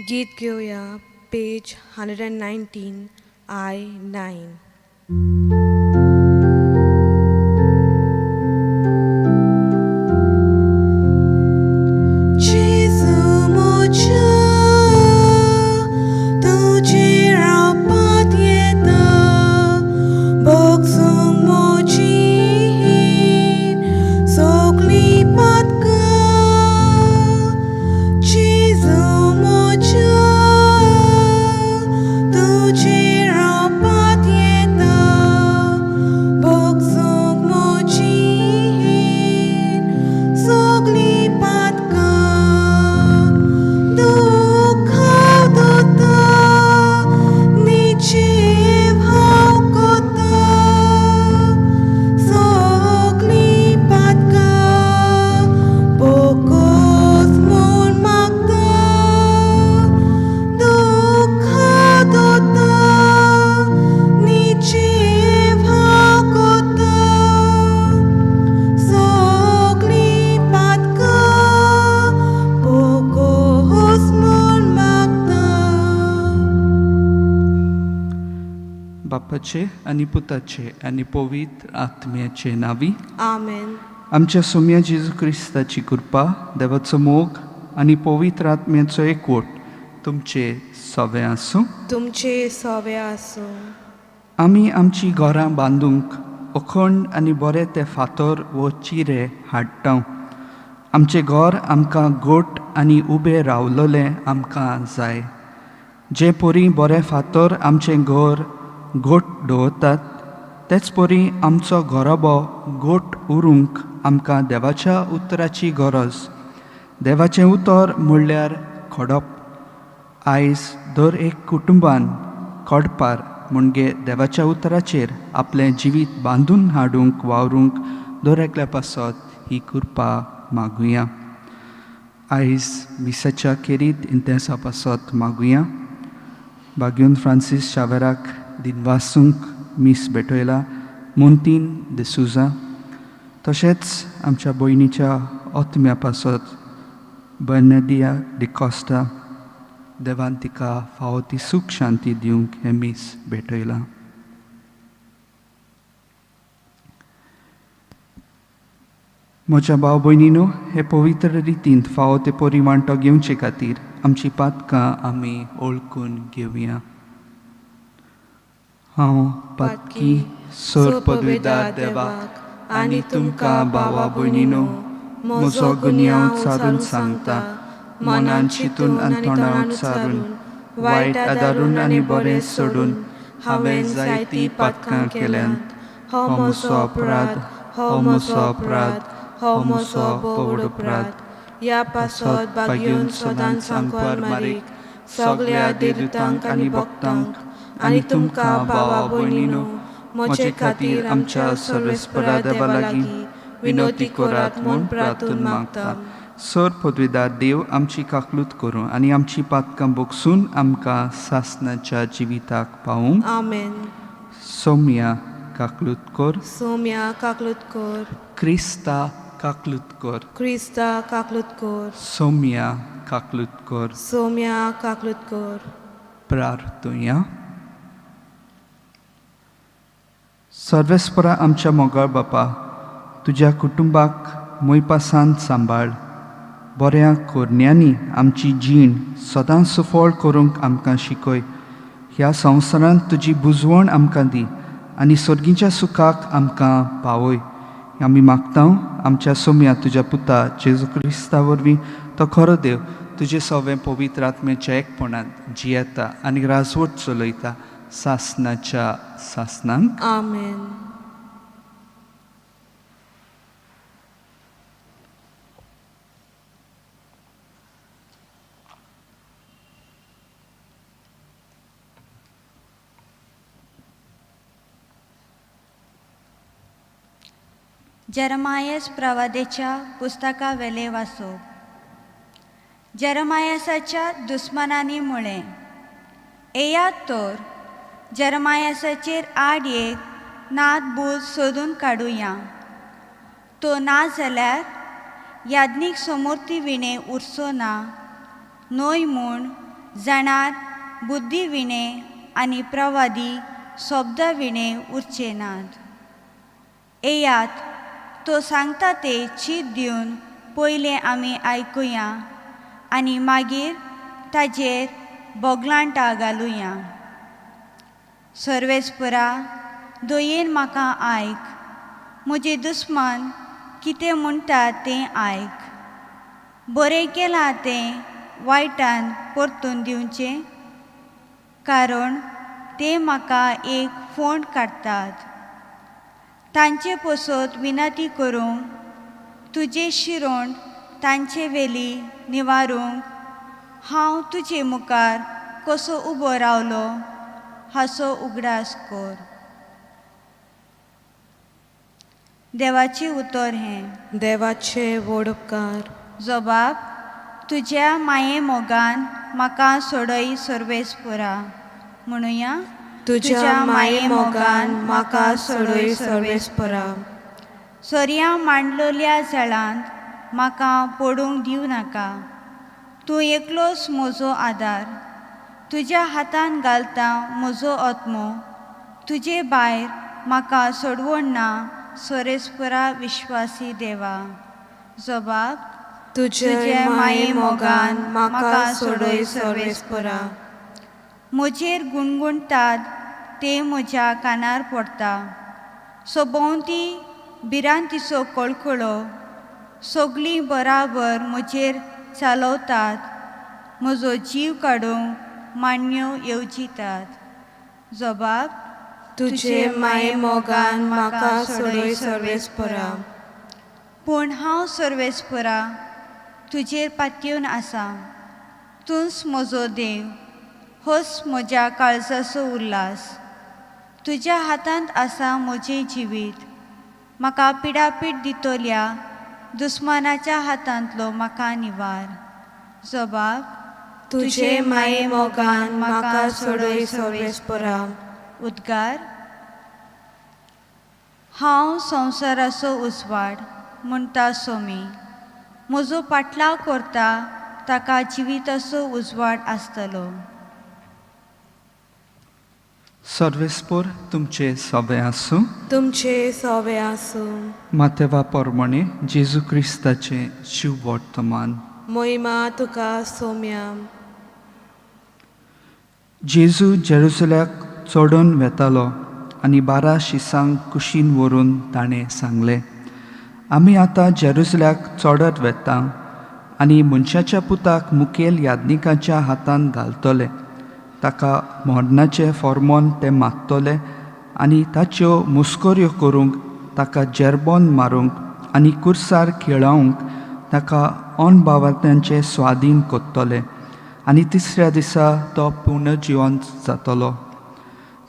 गीत घेवया पेज 119 I 9. बापाचे आनी पुताचे आनी पवित्र आत्म्याचे नावी आमेन. आमच्या सोम्या जेजू क्रिस्ताची कृपा, देवाचो मोग आनी पवित्र आत्म्याचो एकवट तुमचे सवे आसूं. तुमचे सवे आसूं. आमी आमची घरां बांदूंक अखंड आनी बरे ते फातर वो चिरे हाडटा. आमचें घर आमकां गोट आनी उबें रावलोलें आमकां जाय. जे परी बरे फातर आमचें घर गोट दवरतात तेच परी आमचो घराबो गोट उरूंक आमकां देवाच्या उतराची गरज. देवाचें उतर म्हणल्यार खडप. आयज दर एक कुटुंबान खडपार म्हणजे देवाच्या उतराचेर आपलें जिवीत बांदून हाडूंक वावरूंक दर एकल्या पासत ही कृपा मागुया. आयज मिसाच्या खेरीत इंतेंसा पासत मागुया. बाग्यून फ्रांसीस शावेराक दिनवासूंक मीस भेटयला मोंतीन डिसुजा, तशेंच आमच्या भयणीच्या ओतम्या पासत बर्नदिया डिकॉस्टा, देवान तिका फावो ती सूख शांती दिवंक हें मीस भेटयलां. म्हज्या भाव भयणीनो, हे पवित्र रितीन फावो ते परी वांटो घेवचे खातीर आमची पातकां आमी ओळखून घेवया. हांव पातकी सर पदवीदार देवाक आनी तुमकां भावा भयणीनो म्हजो गुन्यांव सारून सांगता. मनान चिंतून आनी तोंडान उच्चारून, वायट आदारून आनी बरें सोडून हांवें जायतीं पातकां केल्यांत. हो म्हजो अपराध, हो म्हजो अपराध, हो म्हजो व्हड अपराध. ह्या पासत बागेवन सदांच सांकवार मारीक सगल्या देवदूतांक आनी भक्तांक आनी तुमकां भावा भयणीनो म्हजे खातीर आमच्या सर्वेस्परा देवा लागीं विनवती करात म्हूण प्रार्थून मागता. सर पदवीदार देव आमची काकलूत करूं आनी आमची पातकां बोगसून आमकां सासनाच्या जिविताक पावूं. आमेन. सोम्या काकलूत कर. सोम्या काकलूत कर. क्रिस्ता काकलूत कर. क्रिस्ता काकलूत कर. सोम्या काकलूत कर. सोम्या काकलूत कर. प्रार्थुया. सर्वेस्परा आमच्या मोगाळ बापा, तुज्या कुटुंबाक मोयपासान सांबाळ. बऱ्या कोरण्यांनी आमची जीण सदांच सुफळ करूंक आमकां शिकय. ह्या संवसारांत तुजी बुजवण आमकां दी आनी सर्गीच्या सुखाक आमकां पावय. आमी मागता आमच्या सोम्या तुज्या पुता जेजू क्रिस्ता वरवीं, तो खरो देव तुजे सवें पवित्र आत्म्याच्या एकपणांत जियेता आनी राजवट चलयता सासनाच्या सासनांक. आमेन. जेरमायस प्रवादेच्या पुस्तकावेले वाचप. जेरमायसाच्या दुस्मानांनी म्हळें, येयात तर जेरमायसाचेर आड एक नाद बूल सोदून काडुया. तो ना जाल्यार याज्ञीक समोर्ती विणें उरचो ना न्हय म्हूण जाणार बुद्धी विणे आनी प्रवादी शब्दा विणे उरचे नात. येयात, तो सांगता ते चीत दिवन पयलें आमी आयकुया आनी मागीर ताजेर बोगलांटां घालुया. सर्वेस्परा, दयेन म्हाका आयक, म्हजे दुस्मान कितें म्हणटा तें आयक. बरें केलां तें वायटान परतून दिवचें, कारण ते म्हाका एक फोंड काडटात. तांचे पसत विनंती करूंक, तुजें शिरोण तांचे वेली निवारूंक हांव तुजे मुखार कसो उबो रावलो हाचो उगडास कर. देवाचें उतर हें. देवाचे व्हड उपकार. जबाब, तुज्या माये मोगान म्हाका सोडय सर्वेस्परा. म्हणुया. तुज्या माये मोगान म्हाका सोडय सर्वेस्परा. सोर्या मांडलेल्या जळांत म्हाका पडूंक दिवं नाका. तूं एकलोच म्हजो आदार. तुज्या हातान घालता म्हजो आत्मो. तुजे भायर म्हाका सोडवण ना सर्वेस्परा विश्वासी देवा. जबाब, तुज्या माये मोगान म्हाका सोडय सर्वेस्परा. म्हजेर गुणगुणटात ते म्हज्या कानार पडटा. सभोंवती भिरांतीचो कळकळो. सगळीं बराबर म्हजेर चालवतात. म्हजो जीव काडूंक मांडण्यो येवजितात. जबाब, तुजे माये मोगान म्हाका सोडय सर्वेस्परा. पूण हांव सर्वेस्परा तुजेर पातयेवन आसा. तूंच म्हजो देव, होच म्हज्या काळजाचो उल्हास. तुज्या हातांत आसा म्हजें जिवीत. म्हाका पिडापीड दितल्या दुस्मानाच्या हातांतलो म्हाका निवार. जबाब, तुजे माये मोगान म्हाका सोडय सर्वेस्परा. उद्गार. हांव संवसाराचो उजवाड म्हणटा सोमी. म्हजो पाटलाव करता ताका जिविताचो उजवाड आसतलो. सर्वेस्पोर तुमचे सवे आसूं. तुमचे सवे आसूं. मातेवा पोरमणे जेजू क्रिस्ताचें शिववर्तमान. मोहिमा तुका सोम्या. जेजू जेरुसल्याक चडून वेतालो आनी 12 शिसांक कुशीन व्हरून ताणें सांगलें, आमी आतां जेरुसल्याक चडत वेता आनी मनशाच्या पुताक मुखेल याज्ञिकाच्या हातांत घालतले. ताका मरणाचें फॉर्मोन ते मागतले आनी ताच्यो मुस्कऱ्यो करूंक, ताका जेरबोन मारूंक आनी कुर्सार खेळोवंक ताका अनभावांचे स्वाधीन करतले आनी तिसऱ्या दिसा तो पुनर्जिवंत जातलो.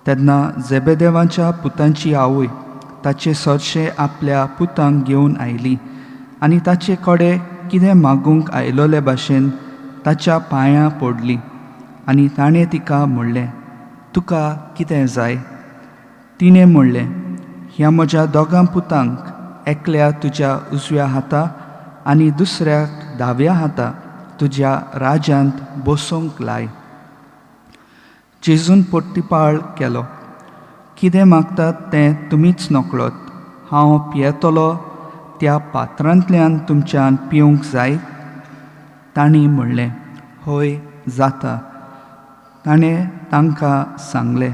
तेन्ना जेबेदेवाच्या पुतांची आवय ताचे सरशे आपल्या पुतांक घेवन आयली आनी ताचे कडेन कितें मागूंक आयलोले भाशेन ताच्या पांयां पडली आनी ताणें तिका म्हणलें, तुका कितें जाय? तिणें म्हणलें, ह्या म्हज्या दोगां पुतांक एकल्या तुज्या उजव्या हाता आनी दुसऱ्याक दाव्या हाता तुज्या राज्यांत बसोवंक लाय. जेजून पोट्टीपाळ केलो, कितें मागतात तें तुमीच नकळत. हांव पियेतलो त्या पात्रांतल्यान तुमच्यान पिवंक जाय? तांणी म्हणलें, हय जाता. ताणें तांकां सांगलें,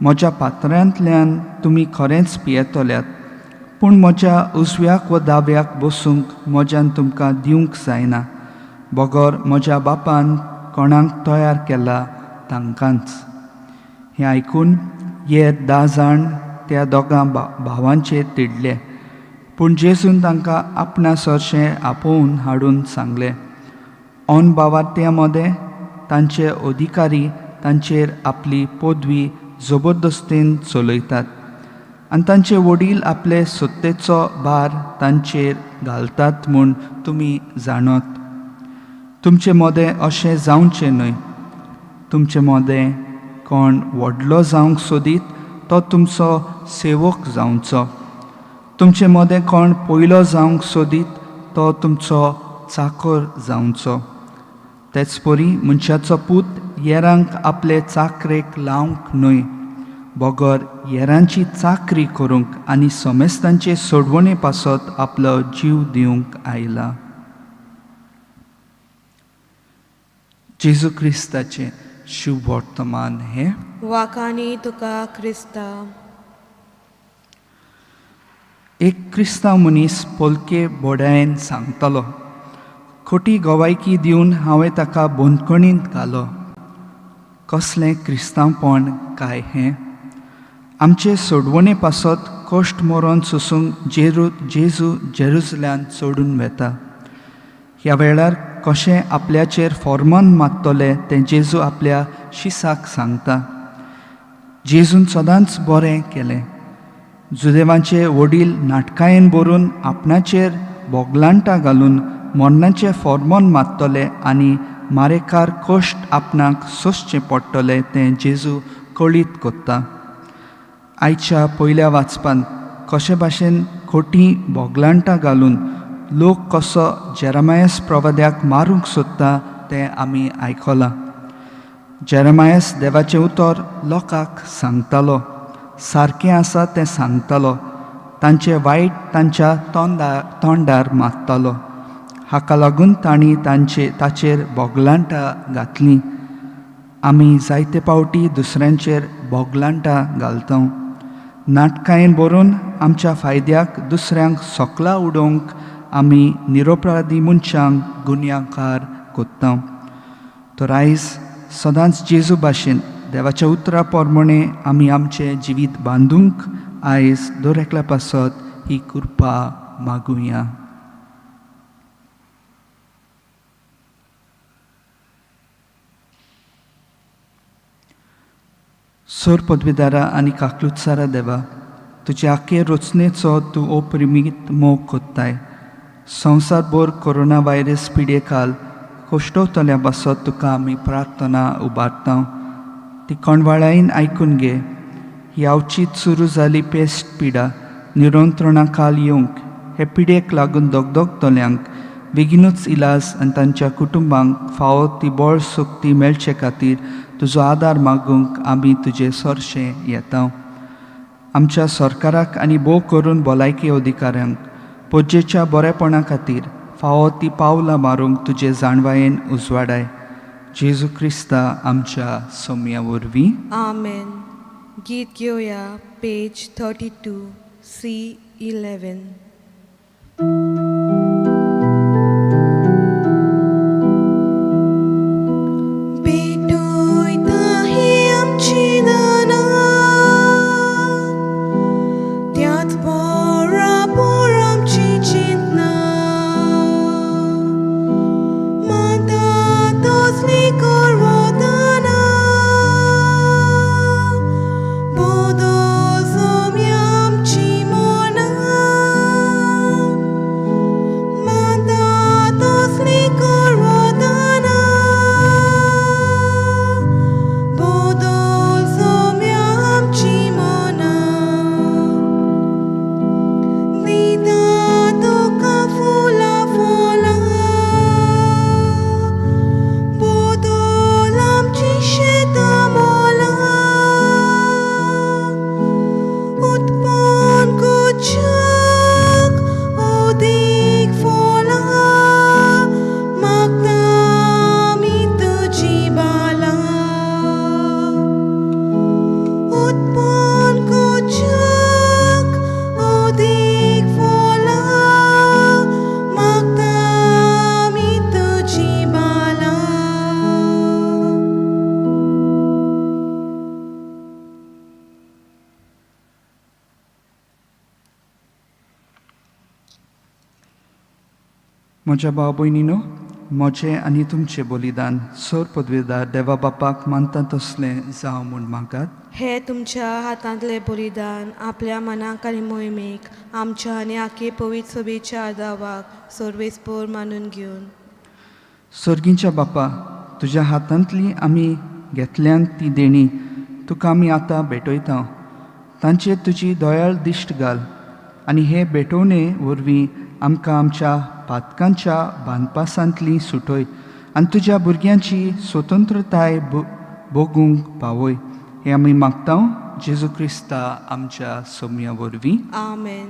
म्हज्या पात्रांतल्यान तुमी खरेंच पियेतल्यात, पूण म्हज्या उजव्याक वा दाव्याक बसूंक म्हज्यान तुमकां दिवंक जायना, बगर म्हज्या बापान कोणाक तयार केला तांकांच. हें आयकून हे 10 जाण त्या दोगां भावांचेर तिडले. पूण जेजून तांकां आपणा सरशें आपोवन हाडून सांगलें, अनभावार्थ्यां मदें तांचे अधिकारी तांचेर आपली पदवी जबरदस्तीन चलयतात आनी तांचे वडील आपले सत्तेचो भार तांचेर घालतात म्हूण तुमी जाणत. तुमचे मदें अशें जावचें न्हय. तुमचे मदें कोण व्हडलो जावंक सोदीत तो तुमचो सेवक जावचो. तुमचे मदें कोण पयलो जावंक सोदीत तो तुमचो चाकर जावचो. तेच परी मनशाचो पूत येरांक आपले चाकरेक लावंक न्हय बगर येरांची चाकरी करूंक आनी समेस्तांचे सोडवणे पासत आपलो जीव दिवंक आयला. जेजू क्रिस्ताचें शुभवर्तमान हें. वाखाणी तुका क्रिस्ता. एक क्रिस्तांव मनीस पोलके बोडायेन सांगतालो, खोटी गवायकी दिवन हांवें ताका बंदखणींत घालो. कसलें क्रिस्तांवपण काय हें? आमचे सोडवणे पासत कश्ट मरण सोसूंक जेजू जेरुजल्यान सोडून वेता. ह्या वेळार कशें आपल्याचेर फॉर्मान मारतले तें जेजू आपल्या शिसाक सांगता. जेजून सदांच बरें केलें. जुदेवांचे वडील नाटकायेन बरोवन आपणाचेर बोगलांटां घालून मरणाचें फॉर्मोन मारतले आनी मारेकार कश्ट आपणाक सोंसचें पडटलें तें जेजू कळीत कोत्ता. आयच्या पयल्या वाचपान कशे भाशेन खोटी बोगलांटां घालून लोक कसो जेरामायस प्रवाद्याक मारूंक सोदता तें आमी आयकलां. जेरामायस देवाचें उतर लोकांक सांगतालो, सारकें आसा तें सांगतालो, तांचें वायट तांच्या तोंडार मारतालो. हाका लागून तांणी ताचेर बोगलांटां घातलीं. आमी जायते पावटी दुसऱ्यांचेर बोगलांटां घालता. नाटकायेन बरोवन आमच्या फायद्याक दुसऱ्यांक सोकला उडोवंक आमी निरोपराधी मनशांक गुन्यांवकार कोत्ता. तर आयज सदांच जेजू भाशेन देवाच्या उतरा प्रमाणे आमी आमचें जिवीत बांदूंक आयज दर एकल्या पासत ही कृपा मागुया. सोर पदवीदारा आनी काकलुत्सारा देवा, तुजे आखे रचनेचो तूं अपरिमीत मोग कोत्ताय. संवसारभर कोरोना व्हायरस पिडयेकाल कश्टवतल्या पासत तुका आमी प्रार्थना उबारता. ती कोणवाळायेन आयकून घे. ही अवचीत सुरू जाली पेस्ट पिडा निरंत्रणा खाल येवंक हे पिडयेक लागून दगदगतल्यांक बेगीनूच इलाज आनी तांच्या कुटुंबांक फावो ती बळ शक्ती मेळचे खातीर तुजो आदार मागूंक आमी तुजे सरशें येता. आमच्या सरकाराक आनी भोव करून भलायकी अधिकाऱ्यांक पोजेच्या बरेपणा खातीर फावो ती पावलां मारूंक तुजे जाणवायेन उजवाडाय. जेजू क्रिस्ता आमच्या सोम्या वरवीं. आमेन. गीत घेवया पेज 32 C11. भेटोयता ही आमची दानां, त्याच बराबर आमची चिंतना, मानता तसली करवताना, बदल सोम्या आमची मनां, मानता तसली करवताना, बदल सोम्या आमची मनां, दिता तुका फुलां फळां, बदल आमची शेतां मोलां, उत्पन्न करच्याक अदीक फळां, मागता आमी तुजी बालां, उत्पन्न करच्याक अदीक फळां, मागता आमी तुजी बालां. म्हज्या भाव भयणीनो, म्हजें आनी तुमचें बलिदान सर पदवेदार देवा बापाक मानता तसलें जावं म्हूण मागात. हे तुमच्या हातांतलें बलिदान आपल्या मनाक आनी मोहिमेक आमच्या आनी आखे पवित्र सभेच्या आदावाक सर्वेस्पोर मानून घेवन. सर्गींच्या बापा, तुज्या हातांतली आमी घेतल्यान ती देणी तुका आमी आतां भेटयता. तांचेर तुजी दयाळ दिश्ट घाल आनी हे भेटवणे वरवीं आमकां आमच्या पातकांच्या बांदपासांतली सुटय आनी तुज्या भुरग्यांची स्वतंत्रताय भोगूंक पावय. हें आमी मागता जेजू क्रिस्ता आमच्या सोम्या वरवीं. आमेन.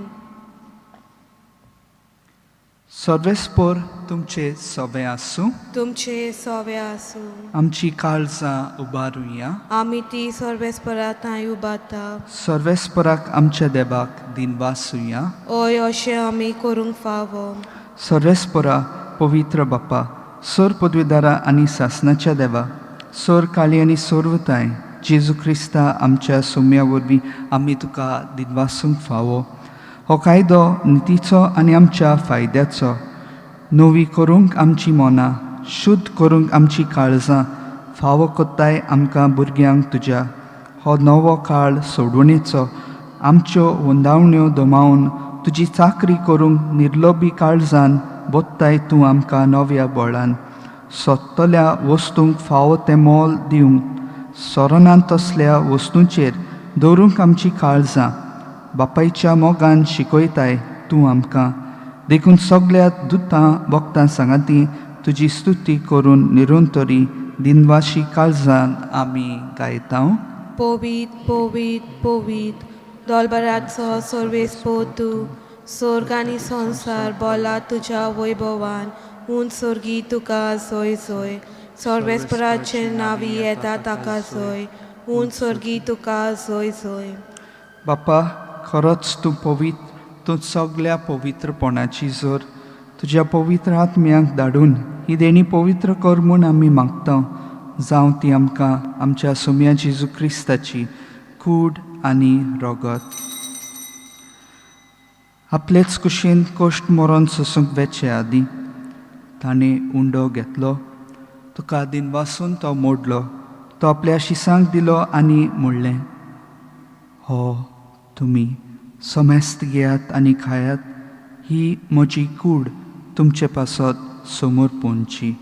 सर्वेस्पोर तुमचे सवे आसूं. तुमचे सोवे आसूं. आमची काळजां उबारुया. आमी ती सर्वेस्परा थंय उबारता. सर्वेस्पराक आमच्या देवाक दिनवासुया. ओय, अशें आमी करूंक फावो. सर्वेस्परा, पवित्र बापा, सर पदवीदारा आनी सासनाच्या देवा, सर काळी आनी सर्वताय, जेजू क्रिस्ता आमच्या सोम्या वरवीं आमी तुका दिनवासूंक फावो. हो कायदो नितीचो आनी आमच्या फायद्याचो. नवी करूंक आमची मनां, शुद्ध करूंक आमची काळजां, फावो कोत्ताय आमकां भुरग्यांक तुज्या. हो नवो काळ सोडवणेचो, आमच्यो वंदावण्यो दमावन तुजी चाकरी करूंक निर्लोबी काळजान बोत्ताय तूं आमकां नव्या बळान. सोदतल्या वस्तूंक फावो तें मोल दिवंक, सोरनात तसल्या वस्तूंचेर दवरूंक आमची काळजां बापायच्या मोगान शिकयताय तूं आमकां. देखून सगल्या दुतां भक्तां सांगाती तुजी स्तुती करून निरंतरी दिनवाशी काळजान आमी गायता. पवीत पवीत पवीत दोलबराचो सर्वेस्पोर तूं, स्वर्ग आनी संवसार बोला तुज्या वैभवान. हून स्वर्गी तुका जोय जोय. सर्वेस्पराचें नांवी येता ताका जोय. हून स्वर्गी तुका जोय जोय. बापा, खरोच तूं पवित्र, तूं सगल्या पवित्रपणाची जोर. तुज्या पवित्र आत्म्यांक धाडून ही देणी पवित्र कर म्हूण आमी मागता. जावं ती आमकां आमच्या सोम्या जेजू क्रिस्ताची कूड आनी रगत. आपलेच कुशीन कश्ट मरोन सोसूंक वेचे आदीं ताणें उंडो घेतलो, तुका दिनवासून तो मोडलो, तो आपल्या शिसांक दिलो आनी म्हणलें, हो तुमी समेस्त घेयात आनी खायात, ही म्हजी कूड तुमचे पासत समोर पोंची.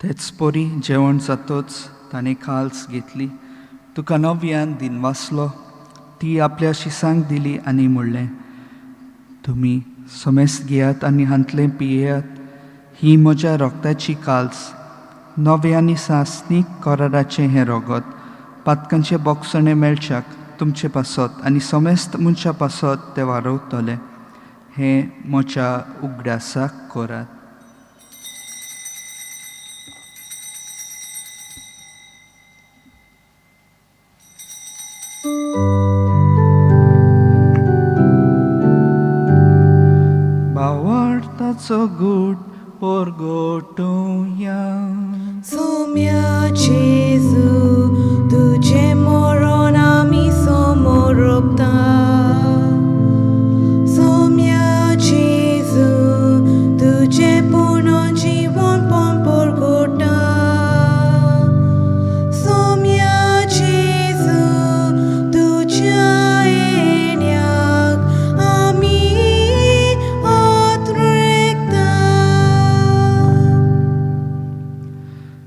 तेच परी जेवण जातच ताणें काल्स घेतली, तुका नव्यान दिनवासलो, ती आपल्या शिसांक दिली आनी म्हणलें, तुमी समेस्त घेयात आनी हांतलें पियेयात, ही म्हज्या रोगताची काल्स, नव्या आनी सासणीक कराराचें हें रोगत, पातकांचें बोगसणें मेळच्याक तुमचे पासत आनी समेस्त मनशां पासत तें वारवतलें. हें म्हज्या उगडासाक करात. भावार्थाचो गूट परगटुया. सोम्या जेजू तुजें मरण आमी समोरपता. सोम्या जेजू तुजें पुनर्जीवनपण परगटा. सोम्या जेजू तुज्या येण्याक आमी आत्रेकता.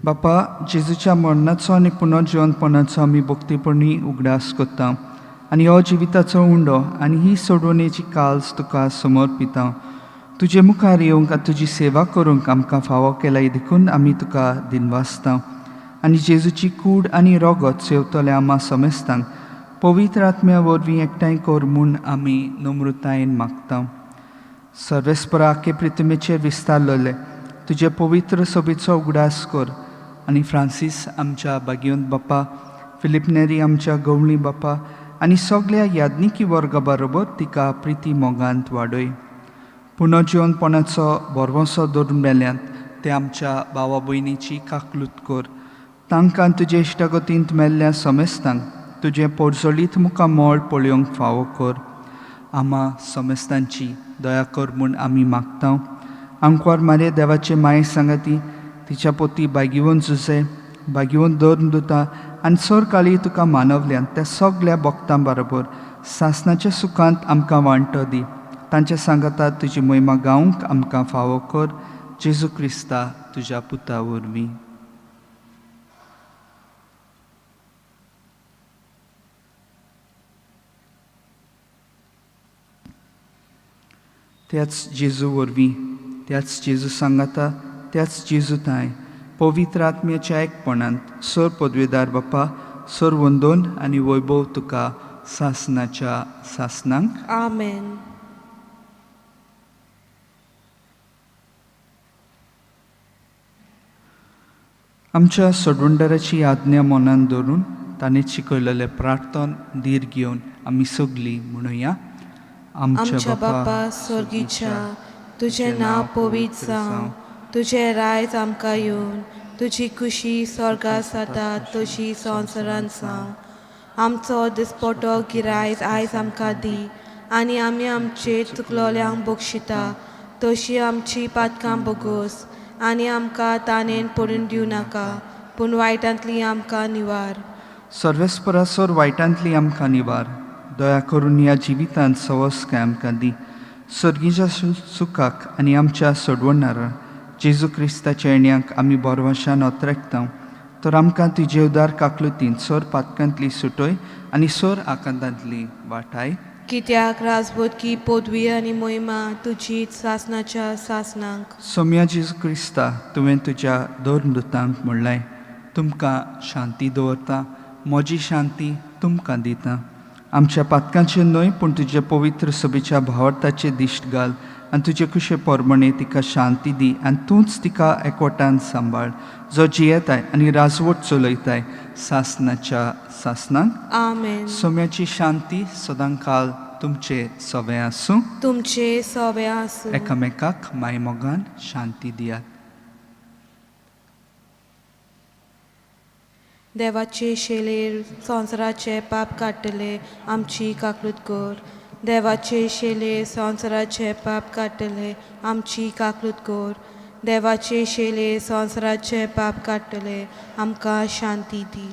बापा, जेजूच्या मरणाचो आनी पुनर्जिवनपणाचो आमी भक्तीपणी उगडास करता आनी हो जिविताचो उंडो आनी ही सोडवणेची काल्स तुका समर्पिता. तुजे मुखार येवंक आनी तुजी सेवा करूंक आमकां फावो केलाय देखून आमी तुका दिनवासता. आनी जेजूची कूड आनी रोगत सेवतल्या आमा समेस्तांक पवित्र आत्म्या वरवीं एकठांय कर म्हूण आमी नम्रतायेन मागता. सर्वेस्परा आखे प्रिथमेचेर विस्तारलेले तुजे पवित्र सोबीचो उगडास कर आनी फ्रांसीस आमच्या बागियोन बापा, फिलीप नेरी आमच्या गवळी बापा आनी सगल्या याज्ञिकी वर्गा बरोबर तिका प्रिती मोगांत वाडय. पुनर्जिवनपणाचो भरवंसो धरून मेल्यात ते आमच्या भावा भयणीची काकलूत कर. तांकां तुजे इश्टागतींत मेल्ल्या समेस्तांक तुजें पोरजोळीत मुखामळ पळोवंक फावो कर. आमा समेस्तांची दया कर म्हूण आमी मागता. आंकवार मारे देवाचे माये सांगाती तिच्या पोती बागिवन जुजे बागिवन धरून दुता आनी सरकाळी तुका मानवल्यान त्या सगल्या भक्तां बरोबर सासनाच्या सुखांत आमकां वांटो दी. तांच्या सांगाता तुजी मोहिमा गावंक आमकां फावो कर. जेजू क्रिस्ता तुज्या पुता वरवीं. त्याच जेजू वरवीं, त्याच जेजू सांगाता, त्याच जेजू ताय पवित्र आत्म्याच्या एकपणांत सर पदवेदार बापा, सर वंदोन आनी वैभव तुका सासनाच्या सासनांक. आमेन. आमच्या सोडवणदाराची आज्ञा मनान धरून ताणें शिकयलेलें प्रार्थन धीर घेवन आमी सगलीं म्हणुया. आमच्या बापा स्वर्गीच्या, तुजें नांव पवित्र जावं, तुजें रायज आमकां येवन, तुजी खुशी स्वर्गात जाता तशी संवसारांत जावं. आमचो दिसपटो गिरायज आयज आमकां दी, आनी आमी आमचे चुकलोल्यांक बक्षिता तशी आमची पातकां बोगोस, आनी आमकां ताणेन पडून दिवं नाका, पूण वायटांतली आमकां निवार. सर्वेस्परा सर वायटांतली आमकां निवार. दया करून ह्या जिवितांत सवस काय आमकां दी. सर्गीच्या सुखाक आनी आमच्या सोडवणारा जेजू क्रिस्ताच्या येण्याक आमी बोरवाशान अत्रेकता, तर आमकां तुजे उदार काकलुतीन सर पातकांतली सुटय आनी सर आकांतांतली वाटाय. कित्याक राजबोधकी पदवी आनी मोहिमा तुजी सासनाच्या सासनाक. सोम्या जेजू क्रिस्ता, तुवें तुज्या दोन दुतांक म्हणलें, तुमकां शांती दवरता, म्हजी शांती तुमकां दिता. आमच्या पातकांचेर न्हय पूण तुजे पवित्र सभेच्या भावार्थाचे दिश्ट घाल आनी तुजे कुशे परमणे तिका शांती दी, आनी तूंच तिका एकवटान सांबाळ, जो जियेताय आनी राजवट चलयताय सासनाच्या सासनाक. आमेन. सोम्याची शांती सदांकाल तुमचे सवे आसूं. तुमचे सोबे आसूं. एकामेकाक मायमोगान शांती दियात. देवाचे शेलेर संवसाराचे पाप काडटले आमची काकूत कर. देवाचे शेलेर संवसाराचे पाप काडटले आमची काकूत कर. देवाचे शेलेर संवसाराचे पाप काडटले आमकां शांती दी.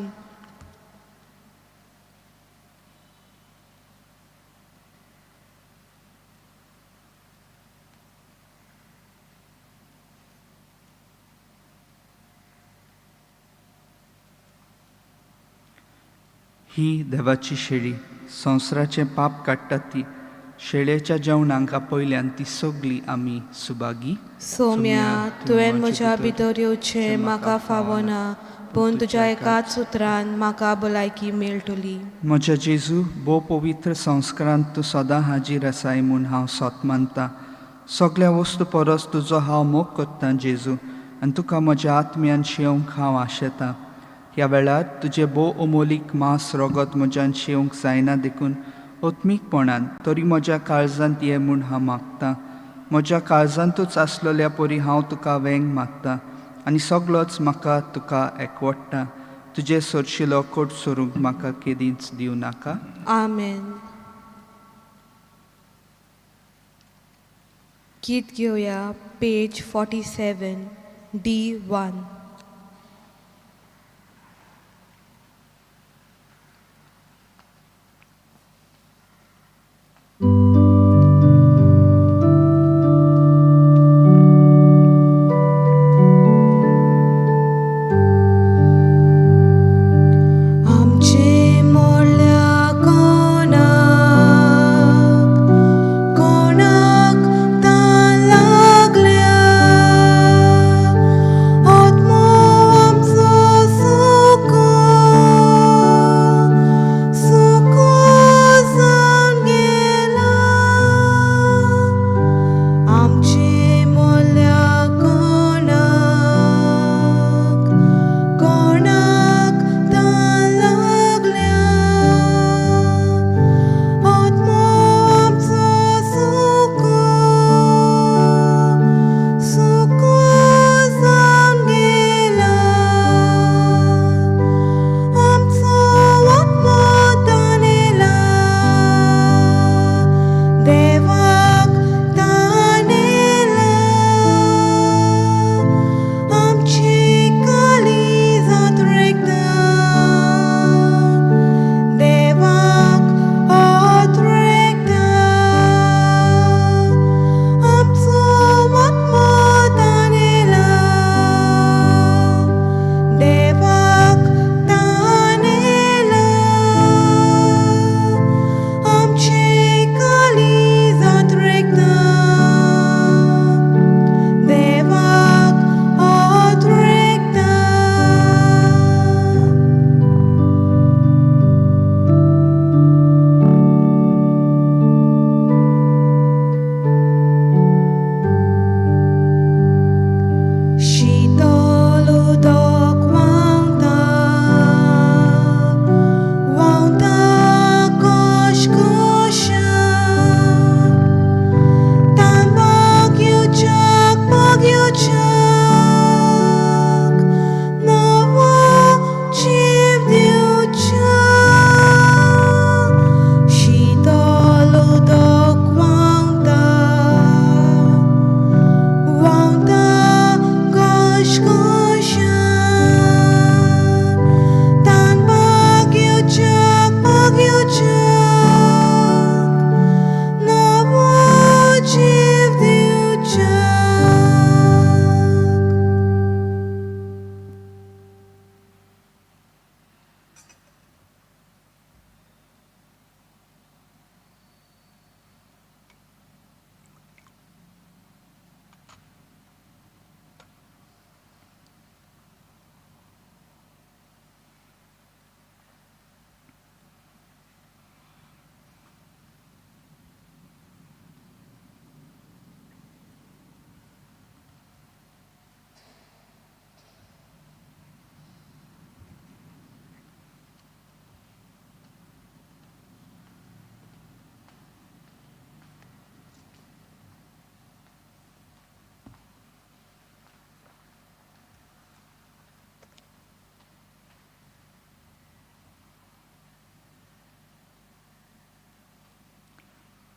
ही देवाची शेळी संवसाराचें पाप काडटा ती शेळेच्या जेवणाक आपयल्यान ती सगली आमी सुभागी. सोम्या, तुवें म्हज्या भितर येवचें म्हाका फावना, पूण तुज्या एकाच उतरान म्हाका भलायकी मेळटली. म्हज्या जेजू, भोव पवित्र संस्कारांत तूं सदां हाजीर आसाय म्हूण हांव सत मानता. सगल्या वस्तू परस तुजो हांव मोग करतां जेजू, आनी तुका म्हज्या आत्म्यान शेवंक हांव आशेतां. ह्या वेळार तुजें भोव अमोलीक मांस रगत म्हज्यान शेवंक जायना देखून आत्मीकपणान तरी म्हज्या काळजांत ये म्हूण हांव मागतां. म्हज्या काळजांतूच आसलेल्या परी हांव तुका वेंग मागता आनी सगलोच म्हाका तुका एकवडटा. तुजें सरशिलो कोट सोरूंक म्हाका केदींच दिवं नाका. आमेन. गीत घेवया पेज 47 D1. आमचे मोडल्या कोणाक कोणाक तान लागल्या, आत्मो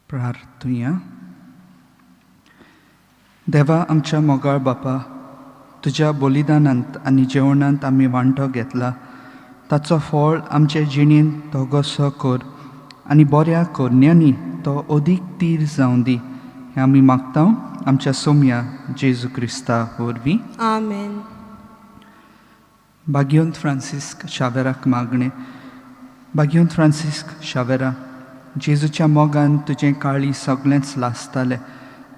प्रार्थुया. देवा आमच्या मोगाळ बापा, तुज्या बलिदानांत आनी जेवणांत आमी वांटो घेतला ताचो फळ आमचे जिणेंत तो गोसो कर आनी बऱ्या करण्यांनी तो अदीक तीर जावं दी, हें आमी मागता आमच्या सोम्या जेजू क्रिस्ता वरवीं. आमेन. भाग्योंत फ्रांसिस्क शावेराक मागणें. भाग्योंत फ्रांसिस्क शावेरा, जेजूच्या मोगान तुजें काळी सगळेंच लासतालें,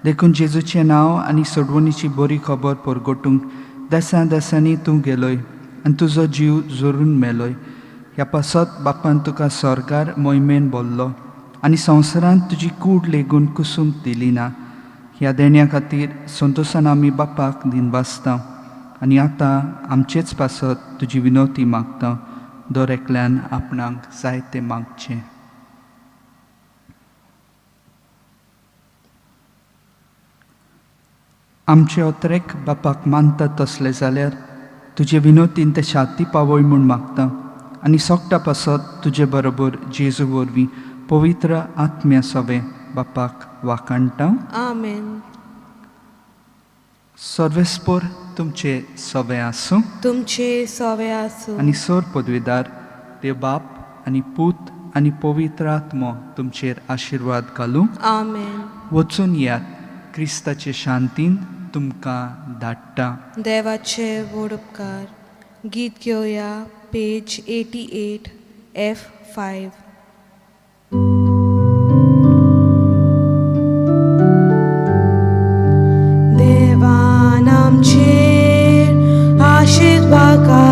देखून जेजूचें नांव आनी सोडवणीची बरी खबर परगटूंक देसां देसांनी तूं गेलोय आनी तुजो जीव जोरून मेलोय. ह्या पासत बापान तुका स्वर्गार मोहिमेन बोल्लो आनी संवसारांत तुजी कूड लेगून कुसूंक दिली ना. ह्या देण्या खातीर संतोशान आमी बापाक दिनवासता आनी आतां आमचेच पासत तुजी विनवती मागता. दर एकल्यान आपणाक जाय तें मागचें. आमचे अत्रेक बापाक मानता तसले जाल्यार तुजे विनोतीन ते शांती पावय म्हूण मागता आनी सोगटा पासत तुजे बरोबर जेजू वरवीं पवित्र आत्म्या सवें बापाक वाखाणटा. आमेन. सर्वेस्पोर तुमचे सवें आसूं. तुमचे सवे आसूं. आनी सोर पदवीदार देव बाप आनी पूत आनी पवित्र आत्मो तुमचेर आशिर्वाद घालूं. आमेन. वचून येयात, क्रिस्ताचे शांतीन तुमकां धाडटा. देवाचे व्हड उपकार. गीत घेवया पेज 88 F5. देवान आमचेर आशिर्वाद.